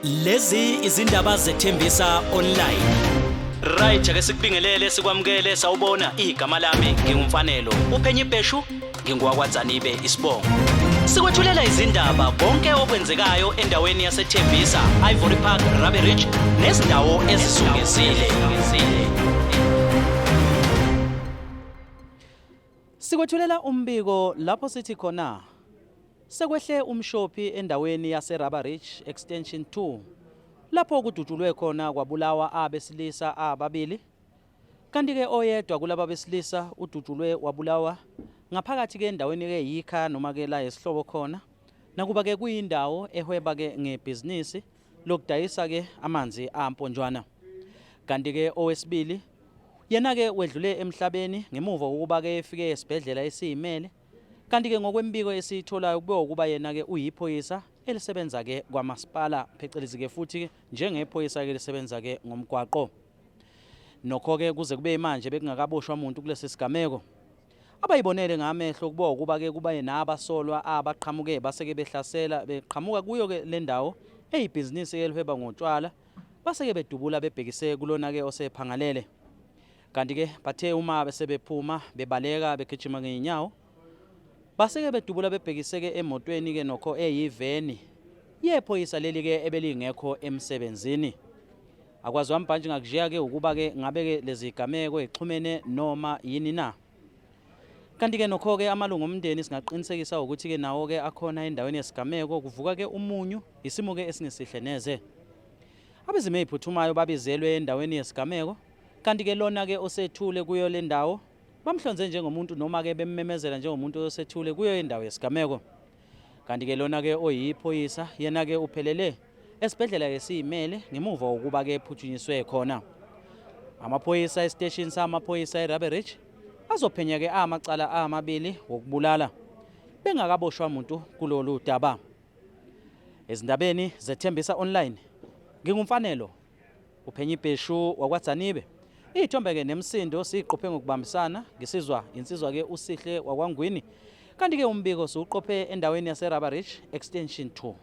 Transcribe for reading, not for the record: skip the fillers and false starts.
Lezi izindaba zethembisa online. Right, ake sikubingelele sikwamukele sawubona igama lami ngingumfanelo. Uphenye ibheshu ngingowakwaDzanibe isibongo. Sikwethulela izindaba konke okwenzekayo endaweni yaseThembisa, Ivory Park, Rabie Ridge nezindawo ezizungezile. Sikwethulela umbiko lapho sithi khona Sekwehle umshophi endaweni yaseRubber Ridge Extension 2 lapho kudutshulwe khona kwabulawa abesilisa ababili kanti-ke oyedwa kulaba besilisa udutshulwe wabulawa ngaphakathi-ke endaweni-ke yikha noma-ke la yesihlobo khona nakuba-ke kuyindawo ehweba-ke ngebhizinisi lokudayisa-ke amanzi amponjwana kanti-ke owesibili yena-ke wedlule emhlabeni ngemuva kokuba-ke efike esibhedlela esiyimele Kanti-ke ngokwemibiko esiyitholayo kube ukuba yena-ke uyiphoyisa elisebenza-ke kwamasipala phecelezi-ke futhi njengephoyisa-ke elisebenza-ke ngomgwaqo. Nokho-ke kuze kube manje bekungakaboshwa muntu kulesi sigameko. Abayibonele ngamehlo kuba ukuba-ke kuba nabasolwa abaqhamuke baseke behlasela beqhamuka kuyo-ke le ndawo eyibhizinisi elihweba ngotshwala baseke bedubula bebhekise kulona-ke osephangalele. Kanti-ke bathe uma sebephuma bebaleka begijima ngey'nyawo baseke bedubula bebhekise-ke emotweni-ke nokho eyiveni yephoyisa leli-ke ebelingekho emsebenzini. Akwaziwa mbhantshi ngakushiya-ke ukuba-ke ngabe-ke lezi gameko ixhumene noma yini na. Kanti-ke nokho-ke amalungu omndeni singaqinisekisa ukuthi-ke nawo-ke akhona endaweni yesigameko kuvuka-ke umunyu isimo-ke esingesihle neze. Abezimo ey'phuthumayo babizelwe endaweni yesigameko Kanti-ke lona-ke osethule kuyo le ndawo bamhlonze njengomuntu noma-ke bemmemezela njengomuntu osethule kuyo indawo yesigameko. Kanti-ke lona-ke oyiphoyisa yena-ke uphelele esibhedlela esiyimele ngemuva kokuba-ke ephuthunyiswe khona. Amaphoyisa esiteshini samaphoyisa eRabie Ridge azophenya-ke amacala amabili wokubulala bengakaboshwa muntu kulolu daba. Ezindabeni zeThembisa Online, nginguMfanelo Uphenya ibheshu wakwaDzanibe. Iy'thombe-ke nemisindo siyiqophe ngokubambisana ngisizwa insizwa-ke uSihle wakwaNgwini. Kanti-ke umbiko siwuqophe endaweni yaseRubber Ridge Extension 2.